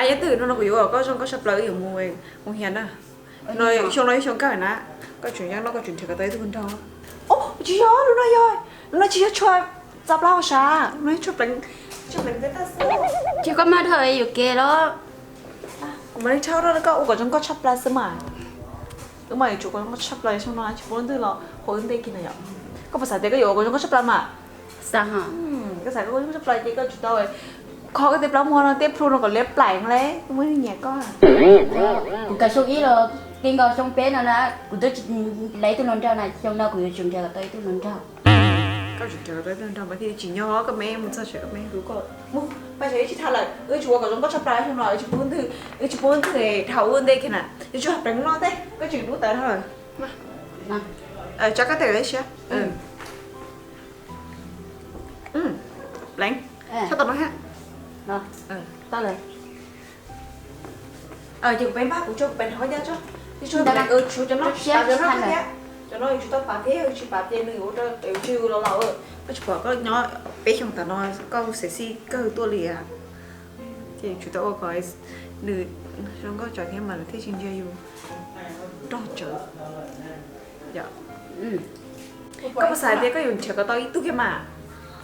Yog twg no no kuv yuav kom koj zoo nkauj tshaj plaws wb yuav mus mus hias na. No xyoo no yog xyoo kawg na, koj tsum nyob no koj tsum nrhiav kom tau ib tug hluas nraug. Os, tsis yog, lub no yog, lub no tsis yog tshuaj txav plaub hau sav, lub no yog tshuaj pleev, tshuaj pleev tej tag xwb. Ces koj maj dhau yuam kev los? Kuv mam li rhau rau koj ua kom zoo nkauj tshaj plaws xwb mas. Wb mas yuav tsum kom zoo nkauj tshaj plaws xyoo no tsis pub leej twg los hauv wb ntej kiag na yom. Koj puas xav tias koj yuav ua kom zoo nkauj tshaj plaws mas? Xav hos. Koj xav kom zoo nkauj tshaj plaws ces koj tsum tau kho koj tej plaub muag no tej plhu no kom liab plaim le, muaj neeg nyiam koj. Kuv kav xyoo ib los kev nkaus xyoo peb no na, kuv twb tsis lawv ib tug hluas nraug na, xyoo no kuv yuav tsum nrhiav kom tau ib tug hluas nraug. Koj tsum nrhiav kom tau ib tug hluas nraug mas thiaj li tsim nyog koj me mus txog tsev koj me hlub koj. Mus, paj sawv ib tsam thaj lawm, wb tsis ua kom zoo nkauj tshaj plaws xyoo no, wb tsis pub leej twg, wb tsis pub leej twg dhau wb ntej kiag na. Yuav tsum hais pleev no tej, koj tseem dub tawv dhau lawm. Tso koj tej lawm siab. Pleev, tso tau no ha. Ces kuv peb npaj kuv tso kuv peb nrog koj nyob tso. Tsis tso, tshuav cov no, cov no yus tsis tau pav thiab, yus tsis pav ces nws yuav ua rau peb tsis los laus. Koj tsis pom koj nyob peb xyoo tas no koj xev xij kawg tuaj li. Ces tsum tau ua kom nws zoo nkauj tsawv thiab mas nws thiaj tsis ntsia yus rog tsawv. Koj puas xav tias koj yuav nrhiav kom tau ib tug kiag mas?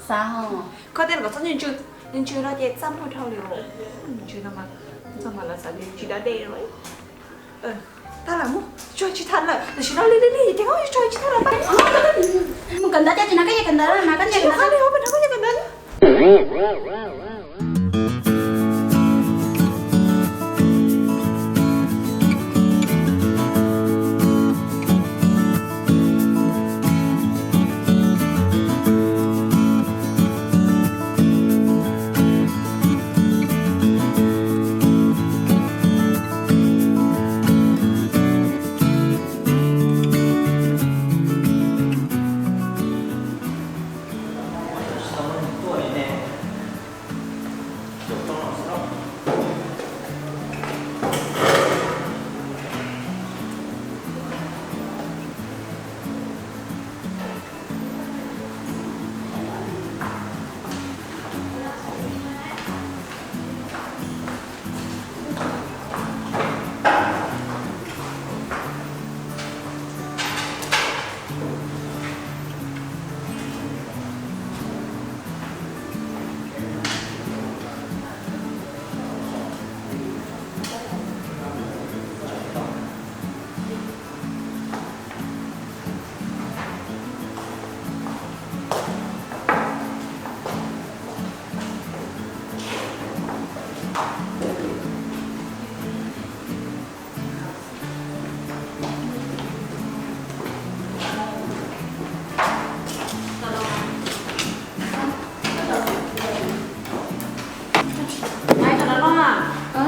Xav hos. Koj tej no kom txhob ntsws, ntsws no ces txaj muag dhau li os. Ntsws no mas, txaj mas lawv xav tias tsis da dej no. Tag lawm mus, tso tsis tau lawm, tam sim no li li li ces koj tso tsis tau lawm. Mus kawm ntawv, tsis no koj nyiam kawm ntawv na, koj nyiam kawm ntawv, koj nyiam kawm ntawv.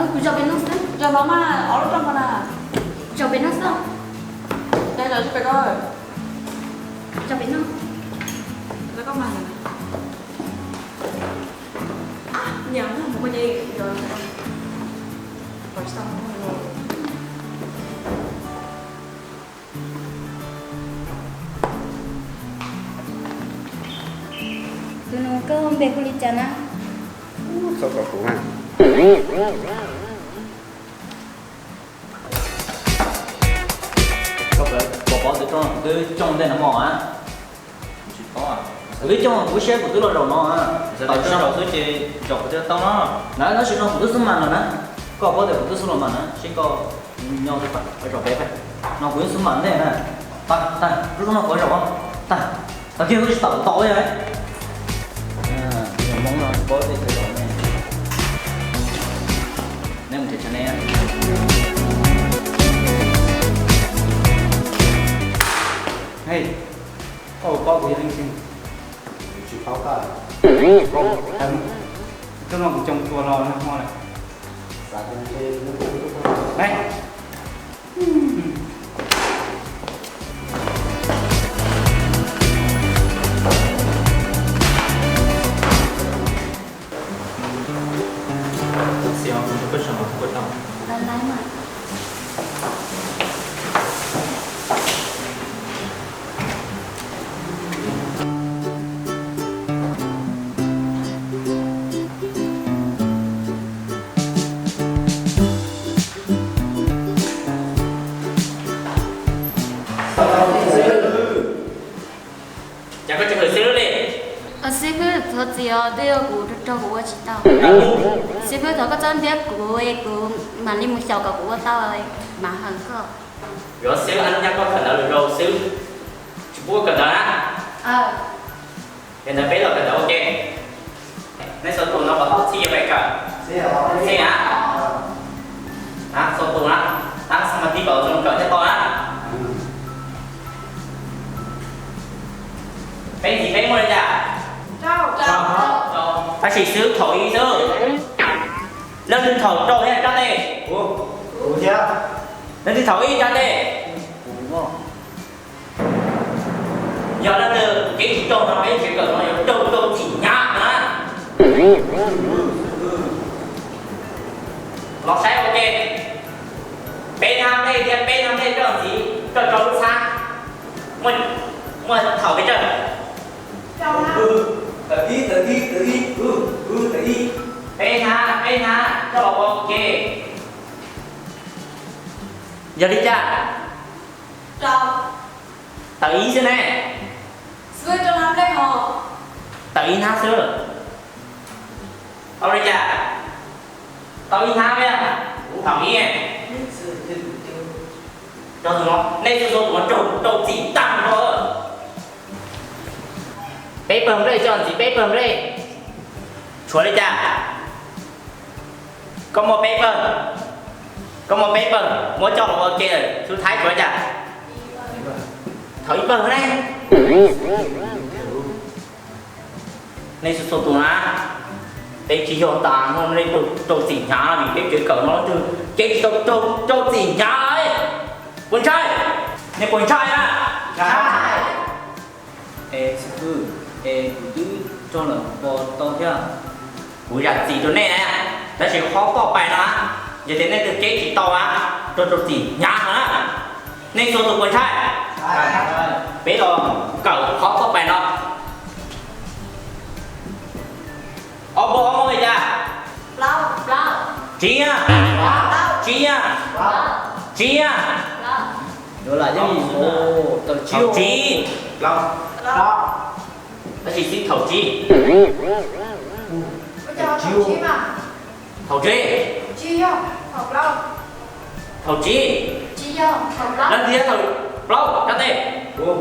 Kuv zos pem no xwb. Zos no mas ob lub rooj no na. Kuv zos pem no xwb. Zos pem no. Zos pem no. Nyiam mus ua tsis tau. Tus nus, koj npe hu li cas na? Txhob kov kuv na. Koj pom tus rooj kuv twb coj ntej no mog a? Kuv twb coj, kuv siab kuv twb los zaum no a. Tawm zaum xwb ces zaum kuv twb tau no. Na, tab sis no kuv twb xub mas lawm na. Koj paub tias kuv twb xub los mas na, seb koj nyob zaum pem, no kuv twb xub mas ntej na. Tag, tag, lub no kuv zaum, tag, tag kiag wb tsis tawm tau yog. Hmoob no paub tej chaw zaum ne. Neb mus nrhiav chaw neb. Hej, koj paub kuv yog leej twg? Tsis paub koj. Tsis paub, thaum no kuv coo tua los nag hmo lawm. Hej. Thov txim os, twb yog kuv raug raug kuv ua tsis tau. Xib hwb, thov koj txhob ntiab kuv, kuv mam li mus xyaum kom kuv ua tau mas hawm koj. Yuav xib hwb, nyab koj kawm ntawv lwm zaus xwb, tsis pub kawm ntawv na. Yog ntawd peb los kawm ntawv ua ke. Nej xuas tus no kom tau txhij yuav pais kawm. Txhij a, xuas tus na, tab xab mas tib kom zoo kawm thiaj tau na. Peb ntxiv peb muaj li cas? Tab sis xwb thaum ib xwb. Leej twg thaum rau thiab rab ntej? Leej twg thaum ib rab ntej? Yog leej twg kev tsis raug no peb tsev kawm no yuav raug rau txim hnyav na. Los saib ua ke, peb hnab nplej thiab peb hnab nplej roj ntxiv rau rau lub txhab, muaj thaum pes tsawg? Peb hnab peb hnab roj ua ke. Yog li cas? Tawm ib xwb ne. Tawm ib hnab xwb. Tau li cas? Tau ib hnab thiab. Thaum ib, nej xuas tus no, nej xuas tus no raug rau txim tag nrho. Peb pawg nplej, coj ntxiv peb pawg nplej. Tshuav li cas? Koj muaj peb pawg, koj muaj peb pawg, muab coj los ua ke, xub thaib tshuav li cas? Thaum ib pawg ne. Nej xuas xuas tus na, peb tsis yog tas no nej raug txim hnyav vim peb tsev kawm no leej twg kev tsis tau raug txim hnyav. Puas ntshai? Nej puas ntshai na? Es xib hwb, es kuv twb raug lawm puas tau thiab? Kuv zam txim rau nej na, tab sis qhov toj pais no, yog tias nej twg kev tsis tau na, raug rau txim hnyav no na. Nej xuas tus puas ntshai? Peb los kawm qhov toj pais no. Ob npau ob muaj li cas? Tsib na. Tsib na. Tsib na. Thaum tsib. Tab sis xib thaum tsib. Thaum tsib. Thaum tsib. Leej twg thaum plaub rab ntej? Kuv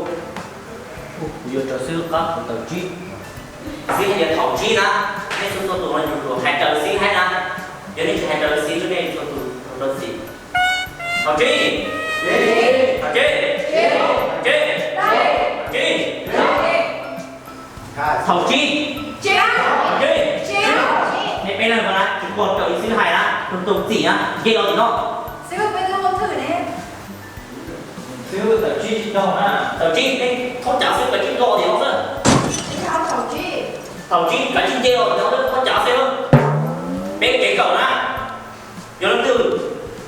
yuav raws xib hwb qab, kuv thaum tsib. Xib hais tias thaum tsib na, nej xuas xuas tus no yus hais raws xib hais na. Yog nej tsis hais raws xib, nej xuas tus raug txim. Thaum tsib. Thaum tsib. Thaum tsib. Thaum tsib. Thaum tsib. Nej peb leeg no na, tsis pom raws li xib hais na, raug txim na, nce los tim no. Xib hwb, tawm tsib tsis raug na. Thaum tsib, nej txhob cav xwb, kav tsij nce los tim no xwb. Thaum tsib, kav tsij nce los tim no xwb, txhob cav xwb. Peb tsev kawm na, yog leej twg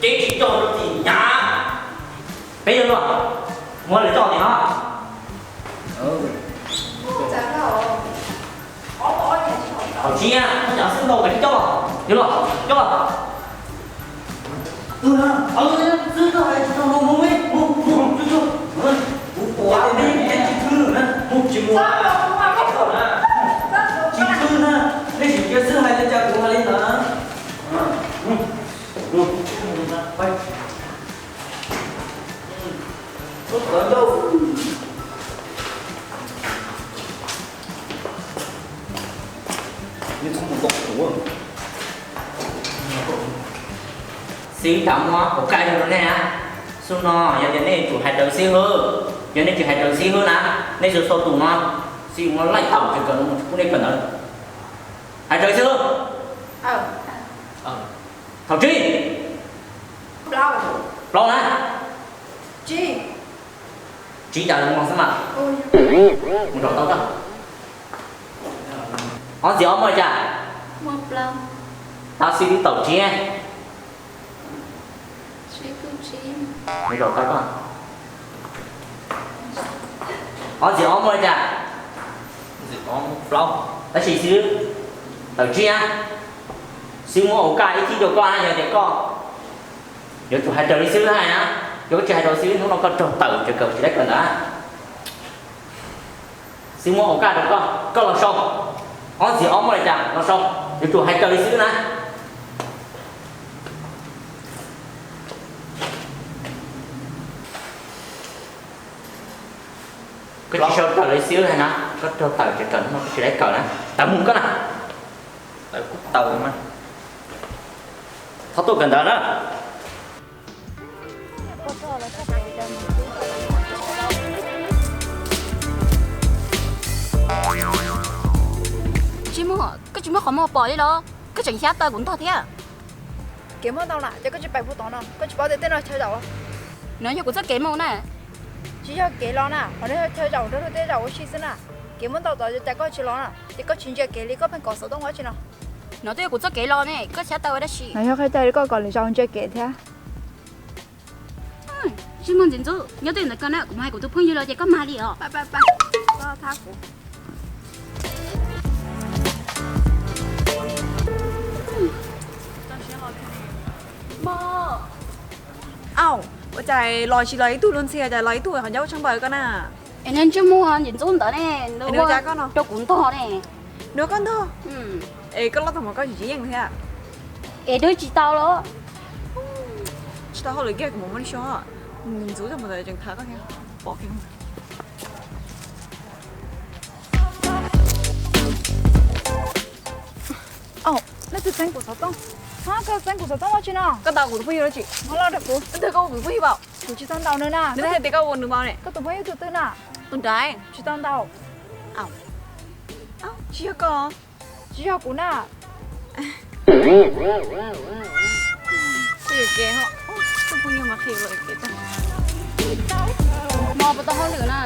kev tsis raug rau txim hnyav, peb yuav luag muab lawv coj tim no. Thaum tsib, txhob cav xwb, ntaus kav tsij coj los, yuav luag coj los. Xwb txhob hais tsis tau los mus, mus, mus, mus, mus, kuv pom tias nej yeej tsis khwv na, mus tsis mus. Tsis khwv na, nej sim cia xwb hais li cas kuv hais li ntawd na. Xib hwb tas muab hauv kaj rau nej na. Xub no yog tias nej yuav tsum hais raws xib hwb, yog nej tsis hais raws xib hwb na, nej xuas xuas tus no, xib hwb muab laij tawm tsev kawm no mus tsis pub nej kawm ntawv. Hais raws xib hwb. Thaum tsib. Plaub na. Tsib cas los xwb mas. Mus zaum tau koj. Ob ntxiv ob muaj li cas? Tab xib hwb thaum tsib. Mus zaum tau koj. Ob ntxiv ob muaj li cas? Tab sis xib hwb thaum tsib na, xib hwb muab hauv kaj ib thib rau koj na, yog tias koj yuav tsum hais raws li xib hwb hais na, yog koj tsis hais raws xib hwb hnub no koj raug tawm tsev kawm tsis tau kawm ntawv. Xib hwb muab hauv kaj rau koj, koj los sau. Ob ntxiv ob muaj li cas no sau, yuav tsum hais raws li xwb na. Koj tsis sau raws li xwb na, koj raug tawm tsis kawm no koj tsis tau kawm na, tawm mus koj na. Tawm kuj tawm mas. Thov tuaj kawm ntawv na. Tsis muaj, koj tsis muaj qhov muag pom li los koj tseem xyab taw kuv ntog thiab. Kev muaj ntau na, ces koj tsis pais puag tod no, koj tsis paub tias tej no chaw zaum. No yog kuv txoj kev mus na. Tsis yog kev los na, qhov no yog chaw zaum nrog luag tej zaum ua si xwb na. Kev muaj ntau tod cas koj tsis los na, ces koj tsis ntsia kev li koj pheej kov xov tooj ua tsi no. No twb yog kuv txoj kev los ne, koj xyab taw ua dab tsi? No yog qhia cas li koj kom lwm zaus ntsia kev thiab. Tsis muaj ntxim ntxub, nyob twj ywm ntawm koj na, kuv mus hais kuv tus phooj ywg los ces koj mag li os. Aub, ua cas los tsis los ib tug luag ntxhi, cas los ib tug qhov ncauj tshaaj npaws koj na. Es nws ntsej muag ntxim ntxub ntawd ne, nws ua rau kuv ntog ne. Nws ua koj ntog? Es koj loj tag mas koj tsis yeej thiab. Es dwb tsis tau los. Tsis tau hauj lwm kiag kuv mus muab nws xyuas, ntxub tag mus ntawd tseem tham koj thiab. Pom kiag. Aub, leej twg txeeb kuv xov tooj? Hab, koj txeeb kuv xov tooj ua tsi no? Koj ntaus kuv tus phooj ywg dab tsi? Muab los rau kuv. Leej twg, koj ua kuv tus phooj ywg npaum? Kuv tsis tau ntaus nws na. Leej twg tias koj ua nws npaum ne? Koj tus phooj ywg tus twg na? Tus nrad. Tsis tau ntaus. Aub, tsis yog koj. Tsis yog kuv na. Tsis yog kev ho. Tus phooj ywg mas qhia lawm kev tag. Mog, puas tau hauj lwm na?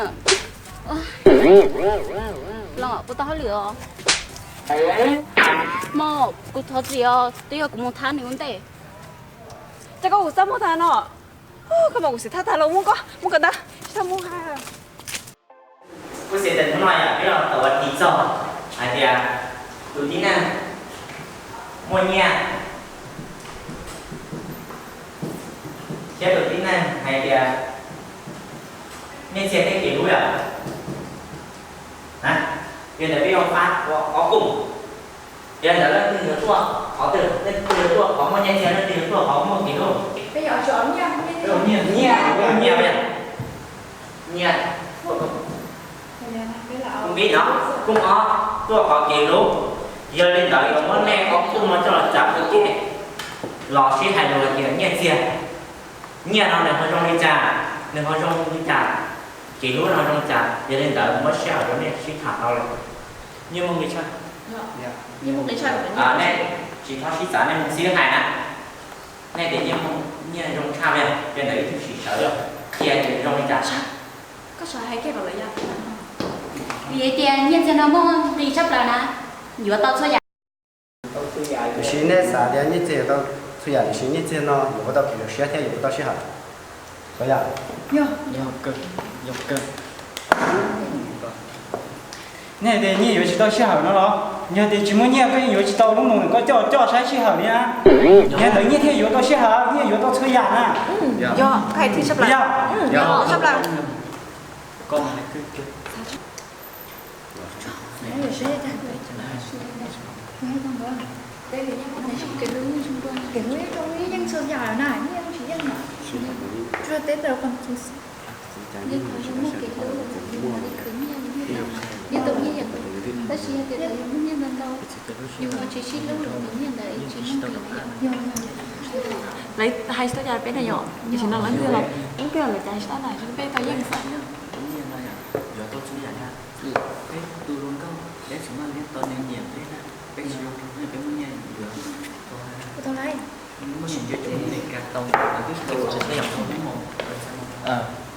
Los puas tau hauj lwm os? Mog, kuv thov txim os, twb yog kuv mus thab nws ua ntej. Cas koj kuv txaj muag tag no? Koj mas kuv xav thab tag los muab koj muab koj ntag, tsis tau mus hais. Kuv xav tias hnub no yog peb los tau ua tig txog hais tias tus tib neeg muaj nyiaj thiab tus tib neeg hais tias nyiaj txiag thiab kev hlub yom. Yog ntawd peb yuav fab ua ob koom. Yog ntawd leej twg yuav tuaj qhov twg, leej twg yuav tuaj qhov muaj nyiaj txiag, leej twg yuav tuaj qhov muaj kev hlub? Peb yuav nyiaj, nyiaj, nyiaj, nyiaj. Koom peb no, koom ob tuaj qhov kev hlub. Yog li ntawd yuav muab nej ob koom no coj los txav ua ke los sib hais lus hais tias nyiaj txiag, nyiaj no nws ho zoo li cas, nws ho zoo li cas, kev hlub no zoo li cas. Yog li ntawd muab sij hawm rau nej sib tham tau lawm. Nyiaj muaj nqis tshaj? Nej tsis txhob sib txav, nej mus sib hais na. Nej tias nyiaj muaj, nyiaj zoo tshaj li, yog ntawd ib tug sim sawv los qhia tias zoo li cas. Koj sawv hais kiag kom lawv ya. Vim tias nyiaj txiag no muaj nqis tshaj plaws na, yuav tau txhua yam. Tiam sis nej xav tias nyiaj txiag yuav tau txhua yam, tiam sis nyiaj txiag no yuav ua tau kev zoo siab thiab yuav ua tau sij hawm. Yog, yog kawg. Nej hais tias nyiaj yuav tsis tau sij hawm no los? Yog tias tsis muaj nyiaj koj yeej yuav tsis tau lub moo koj coj coj saib sij hawm li na. Yog ntawd nyiaj thiaj yuav tau sij hawm, nyiaj yuav tau txhua yam na. Yog, yog. Kev hlub yeej zoo li yeej txhua yam na, nyiaj yeej tsis yeej na. Tsuas teb tau qhov ntxov xwb. Yog qhov zoo muaj kev hlub, yog tau nyiaj yam, tab sis yog tias yus muaj nyiaj ntau ntau, yus ho tsis sib hlub los tus nyiaj ntawd tsis muaj nqis. Lawv hais tsis tau cas peb na yom, tam sim no lawv twb los, lawv twb los cas tsis tau na, peb tau yeej xwb. Peb tus hluas nkauj, peb tsis muaj nyiaj tau nws nyiam peb na, peb tsis zoo rau peb muaj nyiaj yuav.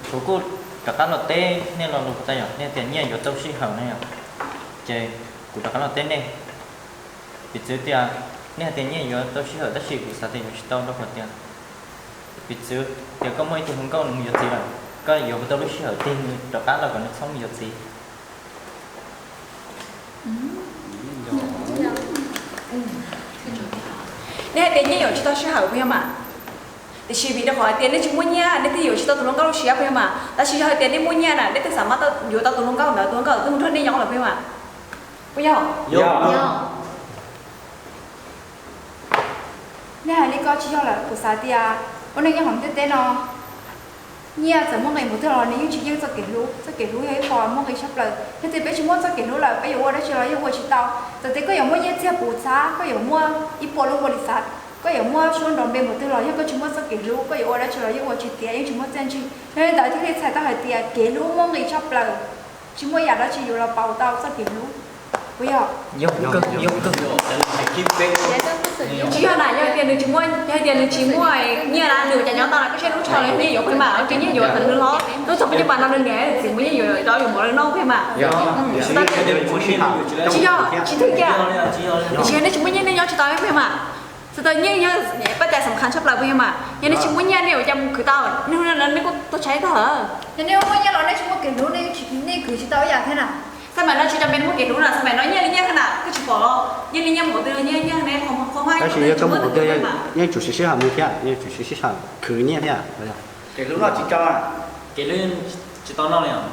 Kuv kuj rov qab los teb nej lo lus puas tau yom, nej tias nyiaj yuav tau sij hawm na yom, ces kuv rov qab los teb nej. Piv txwv tias nej hais tias nyiaj yuav tau sij hawm tab sis kuv xav tias yuav tsis tau rau qhov tias, piv txwv tias koj muaj ib tug hluas nkauj nws mus yuav txiv lawm, koj yuav puas tau lub sij hawm tig nws rov qab los kom nws txhob mus yuav txiv? Nej hais tias nyiaj yuav tsis tau sij hawm puas yog mas? Tiam sis vim rau qhov hais tias nej tsis muaj nyiaj nej thiaj yuav tsis tau tus hluas nkauj lub siab puas yog mas? Tab sis yog hais tias nej muaj nyiaj na nej thiaj xav mas yuav tau tus hluas nkauj ntawd, tus hluas nkauj twb mus nrog nej nyob lawm puas yog mas? Puas yog? Yog. Nej hais li ko tsis yog lawm, kuv xav tias ua neej nyob hauv ntiaj teb no, nyiaj txawm muaj nqis npaum twg los nws yeej tsis yeej txoj kev hlub. Txoj kev hlub yog ib qho muaj nqis tshaj plaws. Yog tias peb tsis muaj txoj kev hlub lawm, peb yuav ua dab tsi los yeej ua tsis tau. Txawm tias koj yuav muaj nyiaj txiag puv txhab, koj yuav muaj ib puas lub npaus lis xav, koj yuav muaj suab nrov npe npaum twg los yog koj tsis muaj txoj kev hlub, koj yuav ua dab tsi los yeej ua tsis tiav, yeej tsis muaj txiaj ntsig. Yog li ntawd thiaj li txhais tau hais tias kev hlub muaj nqis tshaj plaws. Tsis muaj yam dab tsi yuav los pauv tau txoj kev hlub, puas yog? Tsis yog na, yog tias nws tsis muaj, yog tias nws tsis muaj nyiaj na, nws ua cas nyob tau na, koj saib lub tsho li neb yuav pheej mas, ua tsev nyiaj yuav tau nws hlob, lub txog peb cov pas no nws niam txiv muaj nyiaj yuav rau yuav mov li no pheej mas. Tsis yog, tsis thwj kiag. Tiam sis yog nej tsis muaj nyiaj nej nyob tsis tau pheej mas. Txhais tau nyiaj yog pab tais xam khas tshaj plaws puas yog mas. Yog nej tsis muaj nyiaj nej ua cas mus khwv tau, nej kuj tuag tshaib tag. Yog nej muaj nyiaj los nej tsis muaj kev hlub, nej khwv tsis tau ib yam thiab na. Xab maim no tsis cov peb muaj kev hlub na, xab maim no nyiaj li nyiaj na, koj tsis pom los nyiaj li nyiaj, mus qhov twg los nyiaj nyiaj ne, qhov qhov mas. Tab sis yog koj mus qhov twg yeej tsum siv sij hawm mus thiab, yeej tsum siv sij hawm khwv nyiaj thiab. Kev hlub no tsis tau, kev hlub tsis tau noj li os.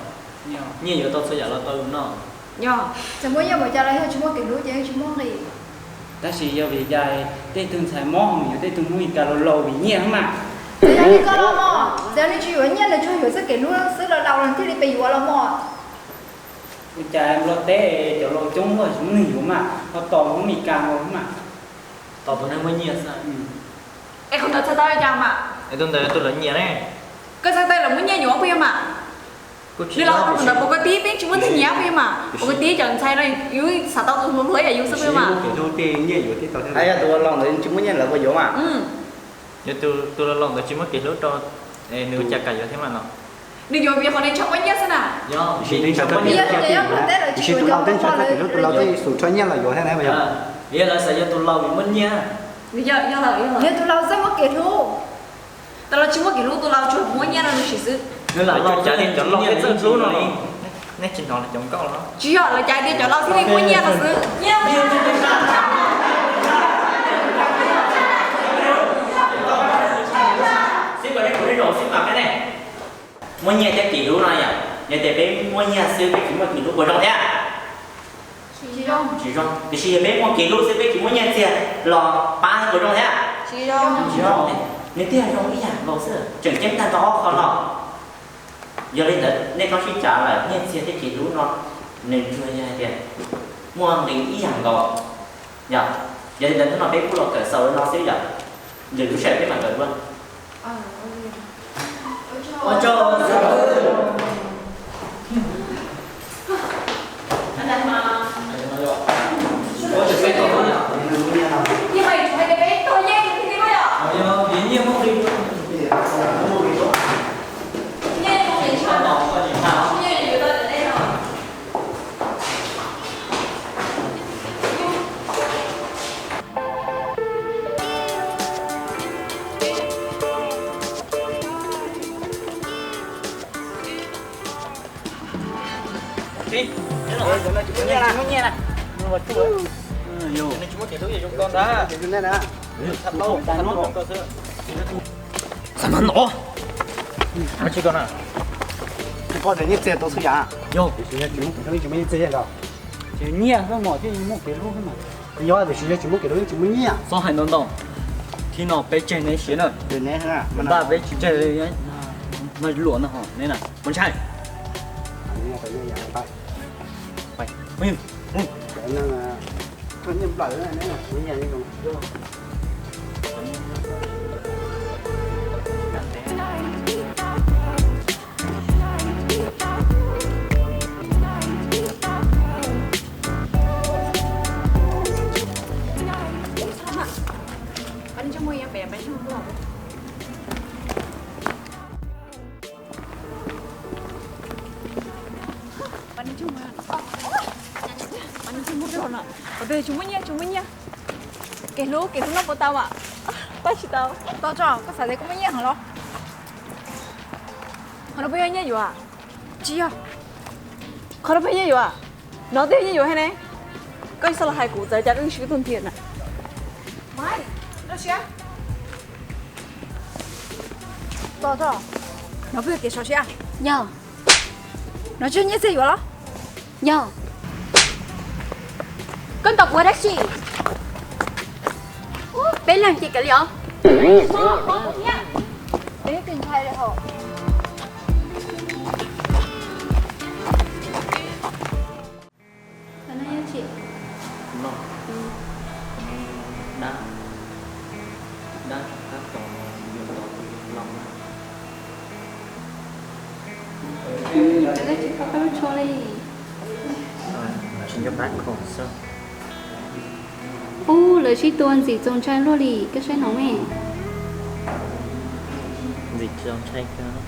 Nyiaj yuav tau txhua yam los tau noj. Yog txawm muaj nyiaj npaum cas los yog tsis muaj kev hlub ces yeej tsis muaj nqis. Tab sis yog vim cas tej tug ntxhais mob ho mus yuav tej tug Hmoob Mes Kas laus laus vim nyiaj mas. Txawm yog li ko los mog, txawm yog nws tsis yuav nyiaj, nws tsuas yuav txoj kev hlub xwb los laus los thiaj li pe yuav los mog. Ua cas Nplog teb cov laus coob luaj tsis muaj neeg yuav mas ho tos Hmoob Mes Kas nkaus mas. Tos tus neeg muaj nyiaj xwb. Es qhov ntawd txhais tau li cas mas? Es tus ntawd tus lawv nyiam ne. Koj txhais tau lawv muaj nyiaj yuav puas yog mas? Nws los qhov ntawd pom koj tib peb tsis muaj neeg nyiam puas yog mas? Pom koj tib cov ntxhais no yus xav tau tus hluas hluas yam yus xwb puas yog mas? Yog tus laus ntawd tsis muaj nyiaj lawv puas yuav mas? Yog tus laus laus ntawd tsis muaj kev hlub rau, nws ua cas kam yuav thiab mas no? Nws yuav vim qhov nws ntshaw muaj nyiaj xwb na. Yog, tab sis tus laus teb ntshaw txoj kev hlub, tus laus teb xum rho nyiaj los yuav thiab na. Yog lawv xav yuav tus laus vim muaj nyiaj. Yog tus laus txawj muaj kev hlub. Tus laus tsis muaj kev hlub, tus laus tsuas muab nyiaj rau nws siv xwb. Lawv cav tias cov laus thiaj txawj hlub no. Nej tsis hnov lawv cov nkauj los? Tsis yog, lawv cav tias cov laus thiaj li muaj nyiaj no xwb. Muaj nyiaj thiab kev hlub no yom, yog tias peb muaj nyiaj xwb peb tsis muaj kev hlub puas zoo thiab? Tsis zoo. Tiam sis yog peb muaj kev hlub xwb peb tsis muaj nyiaj txiag los pab puas zoo thiab? Tsis zoo. Nws thiaj zoo ib yam nkaus xwb, tseem ceeb tag nrho ob qho no. Yog li ntawd nej txhob sib cav lawm, nyiaj txiag thiab kev hlub no nws tsuas yog hais tias muaj nqis ib yam nkaus. Yog, yog li ntawd hnub no peb kuj los kawm xaus li no xwb yom. Lwm lub sij hawm peb mam kawm dua. Xav no, koj tseem nyiaj txiag tau xwb yam. Yog, tsis muaj kev hlub tsis muaj nyiaj txiag los? Tsis nyiaj xwb mos thiaj muaj kev hlub xwb mas. Yog tiam sis yog tsis muaj kev hlub yeej tsis muaj nyiaj. Txhob hais ntau ntau. Thib no peb tseg neb siav na. Npaj peb tsis tseg li, no luam no ho neb na, mus ntshai. Tsis muaj nyiaj, tsis muaj nyiaj. Kev hlub, kev hlub noj puas tau mas? Pab tsis tau. Tau tso, koj xav tias koj muaj nyiaj heev los? Qhov no puas yog nyiaj yuav? Tsis yog. Qhov no puas yog nyiaj yuav? No twb yog nyiaj yuav thiab ne. Koj txhob los hais kuv txawv cas koj swb tuaj ntiag na. Tso, tso. No puas yog kev sov siab? Yog. No tsis yog nyiaj txiag yuav los? Yog. Koj ntaus kuv dab tsi? Peb leeg ces kav liam os. Peb ntshai li hos. Qhov no yog tsi? Dab, dab rov qab tos yus tos tus yog los na. Koj tsis pom koj lub tsho li. Tsis nco qab kho xwb. Ub, lawv sib tua ntxim txaus ntshai luaj li, koj saib no me. Ntxim txaus ntshai kawg.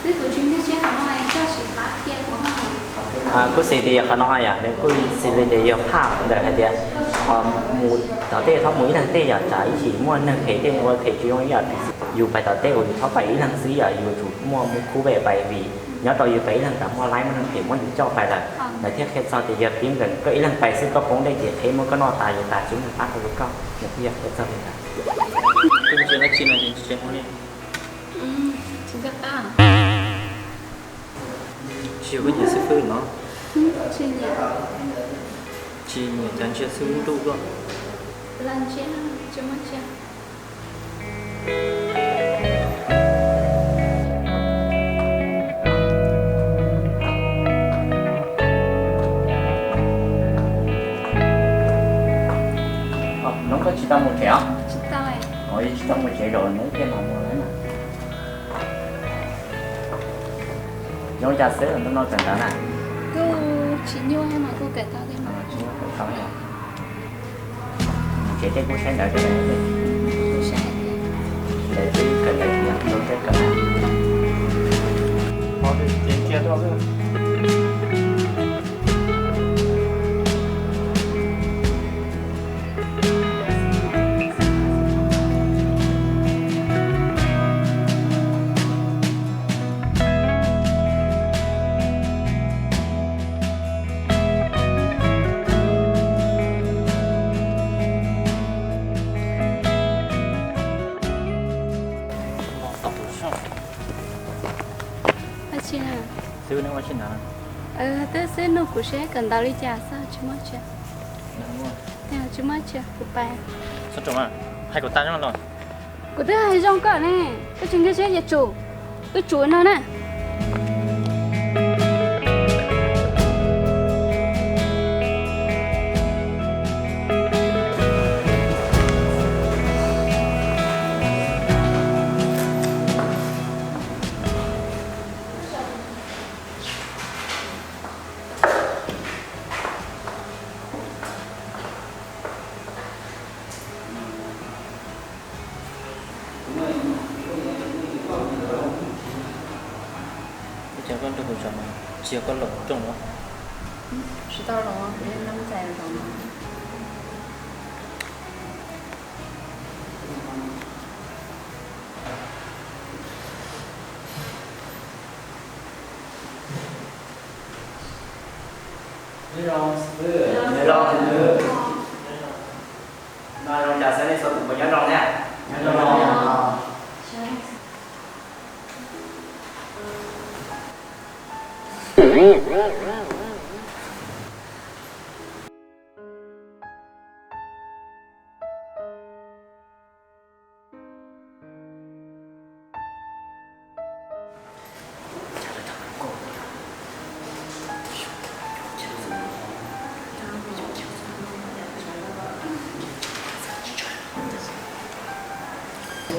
Xwb kuv tsis nkag siab qhov no, koj sim pab qhia kuv. Kuj xav tias yog qhov no yom, nws kuj xav li tias yog phaj ntawm hais tias mus tom tej txhob mus ib leeg tej yom, tsam ib chim muaj neeg phem tej ua phem tsis zoo ib yam. Yus pais tom tej uas yus txhob pais ib leeg xwb yom, yus tsum muaj mus khub pem pais vim nyob rau yus pais ib leeg tsam muaj laib muaj neeg phem muab yus coj pais lawm. Lawv thiaj qhia txog tias yog tib nkees koj ib leeg pais xwb koj poob dej ces qheb muab koj noj tas yus tas tsis muaj neeg pab tau li koj, nws thiaj yog qhia txog li ntawd. Tsis yog koj nyiam xib fwb no? Tsis nyiam. Tsis nyiam cas ntsia xib fwb ntuj tuaj? Hnub koj tsis tau mus tsev os? Tsis tau. Ua tsis tau mus tsev zaum no thiaj mam mus na. Zoo li cas xwb ntu no kawm ntawv na? Kuj tsis nyuaj mas kuj kawm tau thiab mas. Tsis nyuaj kawm tau. Mus tsev tej kuj saib ntawv tej. Kuj saib. Ntawv twb kawm ntawv tsis yog rau tej kawm. Ua tsi na? Xwb neb ua tsi ntawd? Twb xwb nug kuv seb kawm ntawv li cas xwb, tsis muaj tsi. Tsis muaj tsi, kuv pais. Hais kom tas zog los. Kuv twb hais zoo koj ne, koj tsis nkag siab ces tsum, wb tsum no na. Ua cas koj nrog kuv zaum no, tsis yog koj los kuv rooj los? Tsis tau los, kuv yeej nyob ntxhais zaum no. Nyob zoo, nyob zoo. No zoo cas xwb nej txhua tus puas nyob zoo thiab? Nyob zoo.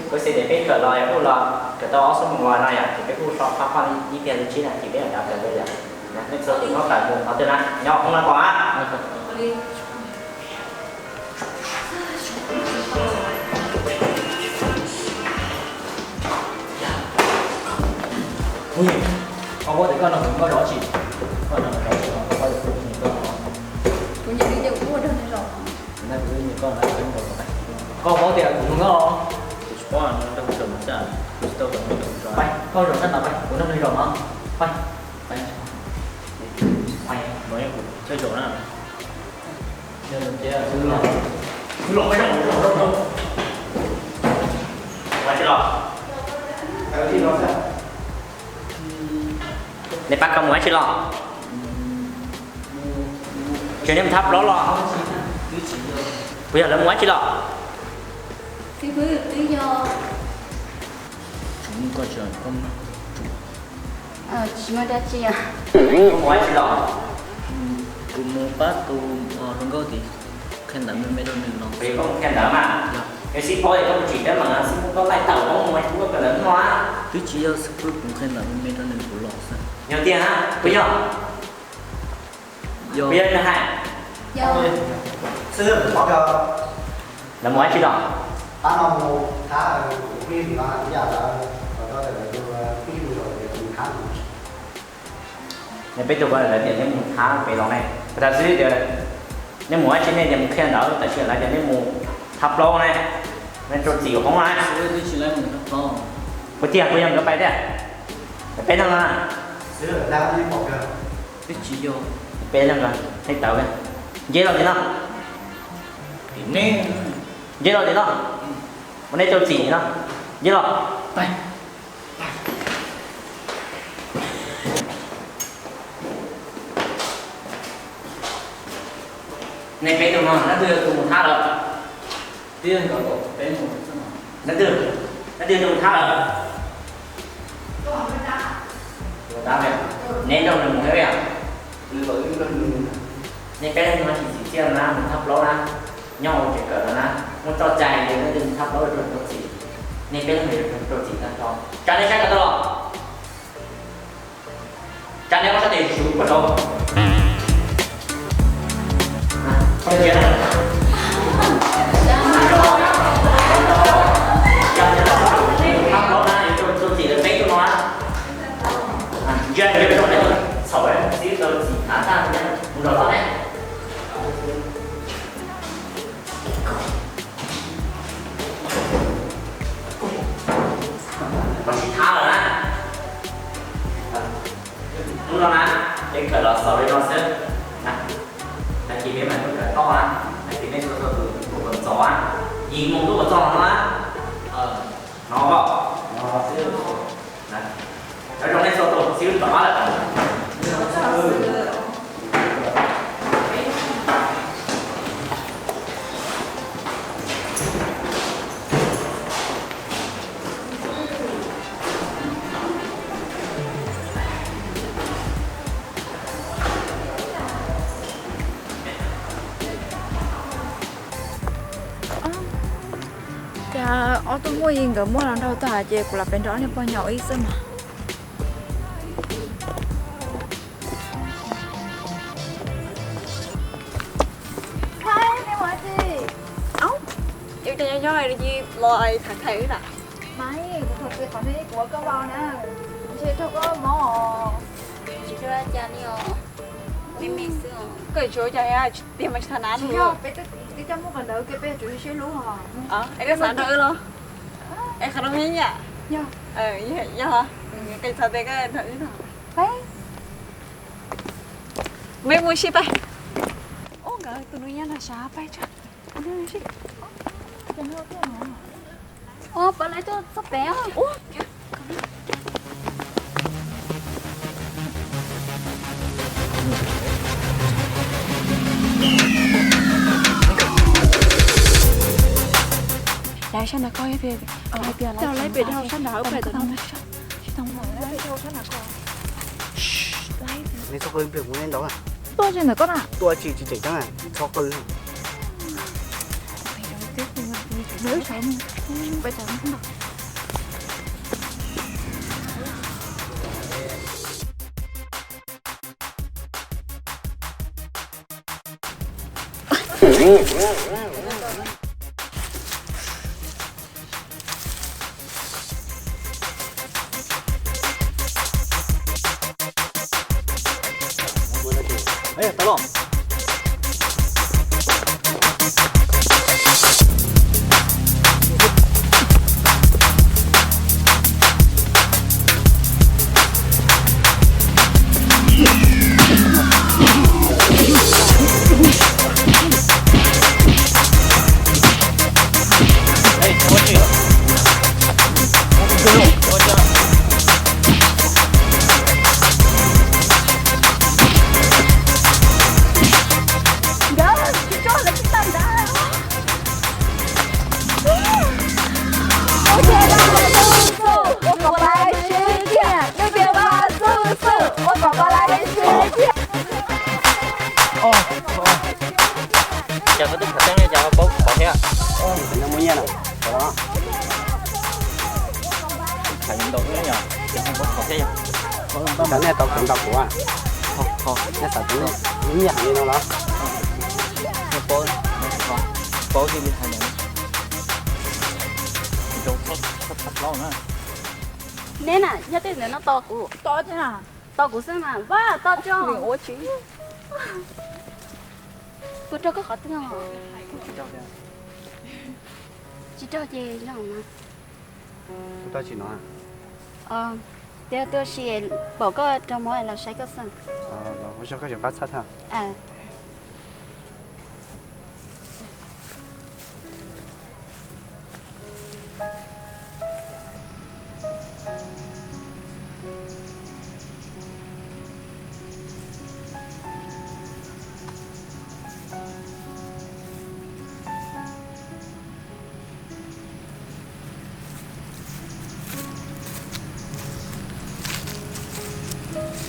Kuv xav tias peb kawm los yog kuj los kawm tau ob xuab moos los no yom, ces peb kuj so qab poj ib pliag li tsib nas this peb mam rov kawm li yom. Nej txhua tus nyob tawm mus qhov twg na, nyob hoob no pom na. Koj paub tias koj nrog kuv nyob zov tsi? Koj nrog kuv zov tsi, koj paub tias kuv nyiam koj. Kuv nyiam li ces kuv twb nrog nej zov. Kuv nyiam koj na, koj paub tias kuv mus nyob. Kuv tsis paub, nrog kuv zov mas xwb, kuv tsis tau kom nrog kuv zov. Pab, koj zov sab ntawd pab, kuv nrog nej zov mas. Pab, pab, pab, no yog kuv chaw zov na. Los, los, los, los. Nej pab koj mus dab tsi los? Tsis yog nej mus thab plaub los? Puas yog lawv mus dab tsi los? Koj mus dab tsi los? Kuv mus pab tus hluas nkauj tim qhia ntawv me me rau nws los. Koj mus qhia ntawv mas? Yog. Yog xib paub es koj mus tsim teeb meem, xib paub laij tawm koj mus ua koj kawm ntawv no. Twb tsis yog xib paub, kuv qhia ntawv me me rau nws kuv los xwb. Yog tiag na, puas yog? Yog. Puas yog li hais? Yog. Lawv mus dab tsi los? Nej peb tug ko lawv tias nej mus thab pem los ne, kuv tas xwb tias nej mus dab tsi, nej tias mus qhia ntawv, tab sis lawv tias nej mus thab plaub ne, nej rau txim hoob na. Puas tiag, puas yog nkawd pais tiag? Peb leeg no na. Peb leeg, nej tawv, nce los tim no. Nce los tim no, ua nej rau txim no, nce los. Nej peb tug no, leej twg tus mus thab lawm? Leej twg, leej twg tus mus thab lawm? Neb nrog nws mus thiab. Nej peb leeg no tsis txim txiaj na, mus thab plaub na, nyob hauv tsev kawm no na, muab tso cai, leej twg mus thab plaub rau rau txim. Nej peb leeg rau txim tag nrho. Tsa nej sab ko tau los? Tsa nej ob sab tes suv puag saud. Koj sib thab lawm na. Hnub no na, peb kawm los xaus li no xwb. Tag kis peb mam tuaj kawm toj na, tag kis nej tuaj txog tus tuaj kom txog na, yim moos tuaj kom txog no na. No, no xwb. Cov zoo nej txhua tus xib hwb rov qab lawm. Cas ob tug muaj yi nkawd muaj los nraug tag ces kuv lam pem nrog niag pog nyaum ib xwb mas. Ub, cas nyob nyob li los tham tham wb na. Maiv, kuv thov txim qhov twg kuv ua koj vau na. Ntshe raug koj mob os. Tsis raug cas li os. Me me xwb os. Koj tsis ua cas, tiag mas tsis tham nav. Tsis yog, peb twb coj muaj qhov ntawd kiag, peb yuav tsum siab hlub os. Es koj xav nrog wb los? Es qhov no me yam. Yog. Yog, koj txhais tes koj nrog wb no. Peb mus sib pab. Ub, nkawd tus nus nyob nram sav, pab tsa. Ub, pab lawv tuaj txog pem. Lawv sab nraud ko, hais tias lawv pem rau sab nraud pem tau. Nej txhob qw, pliag kuv neb ntaus. Tuaj tsis ntawm koj na. Tuaj tsis tsis tseem ceeb, txhob qw. Cas koj twb khov teeb li cas ho paub khov thiab? Muaj nyiaj na, khov los. Tham ntau yom, ces ho paub khov thiab yom. Cas nej tau khov ntau kuv a? Nej xav tias muaj nyiaj heev li no los? Paub, paub li hais ntawd. Zoo txhob txhob txhob plaub na. Neb na, nyob tej ntawd no tos kuv. Tos kuv xwb mas, vaj tos tso. Kuv rau koj qhov twg os? Tsis rau ces zoo mas. Kuv tau tsis no. Tias tuaj si pom koj rau mov los saib koj xwb. Ua tsaug koj tseem pab txhawb thiab.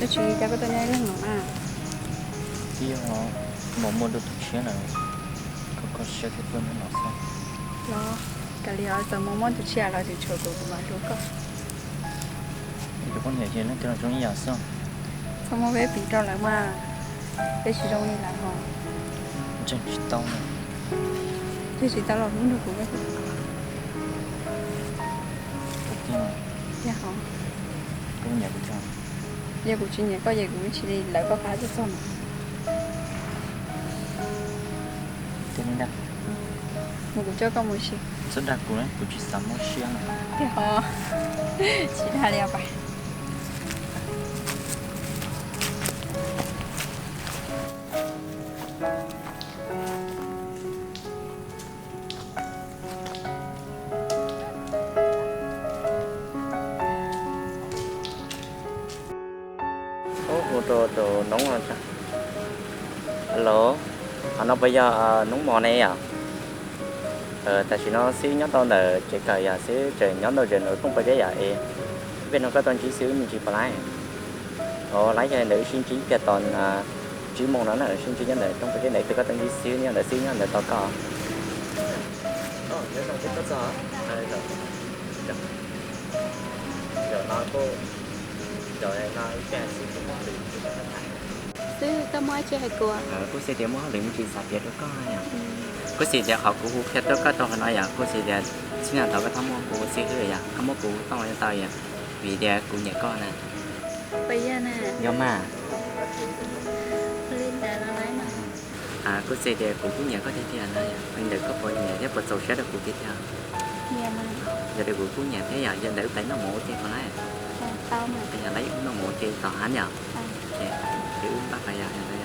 Tab sis cas koj tuaj nyob ib leeg no na? Twb yog Mos muaj dua tus tshiab lawm, kho kho siab thiaj tuaj nyob no xwb. Los, kav liam, txawm Mos muaj tus tshiab los tseem tshuav kuv, kuv mam hlub koj. Tus poj niam ces leej twg los zoo ib yam xwb. Txhob muab peb piv rau lawv mas, peb tsis zoo li lawv hos. Ntseeg tsis tau na. Twb tsis tau los hlub nrog kuv. Tiag hos. Koj nyiam kuv thiab? Yog kuv tsis nyiam koj ces kuv tsis li lawv koj qab tuaj txog no. Mus kuv coj koj mus ua si. Txhob dag kuv na, kuv tsis xav mob siab na. Tiag hos. Tsis dag li os pas. Hu rau tus noob. Alo, qhov no puas yog noob Mos ne yom? Tam sim no xib nyob rau ntawm tsev kawm yom, xib tseem nyob ntawm zem ntawm rooj paj zeb yom es, peb no koj tau ntsib xib me ntsis puas laib? Os, laib, yog ntawd sib ntsib kiag tau tsib moos no na, sib ntsib nyob ntawm rooj paj zeb ntawd, twb koj tau ntsib xib nyob ntawd, xib nyob ntawd tos koj. Xib, koj muaj dab tsi hais kuv? Kuv xav tias muaj hauj lwm me ntsis xav piav rau koj yom. Kuv xav tias qhov kuv hu kiag rau koj rau qhov no yom, kuv xav tias txhua nyab thaum koj tau muaj kuv ua xib hwb yom, koj muab kuv tooj los tau yom, vim tias kuv nyiam koj na. Yog mas. Kuv xav tias kuv kuj nyiam koj tiag tiag na, li ntawd koj puas nyiam thiab puas txaus siab rau kuv tiag tiag? Yog tias kuv kuj nyiam thiab yom, yog ntawd wb pais noj mov ua ke puas laib? Yog li wb noj mov ua ke tom hav yom. Ces wb npaj pais yom, yog li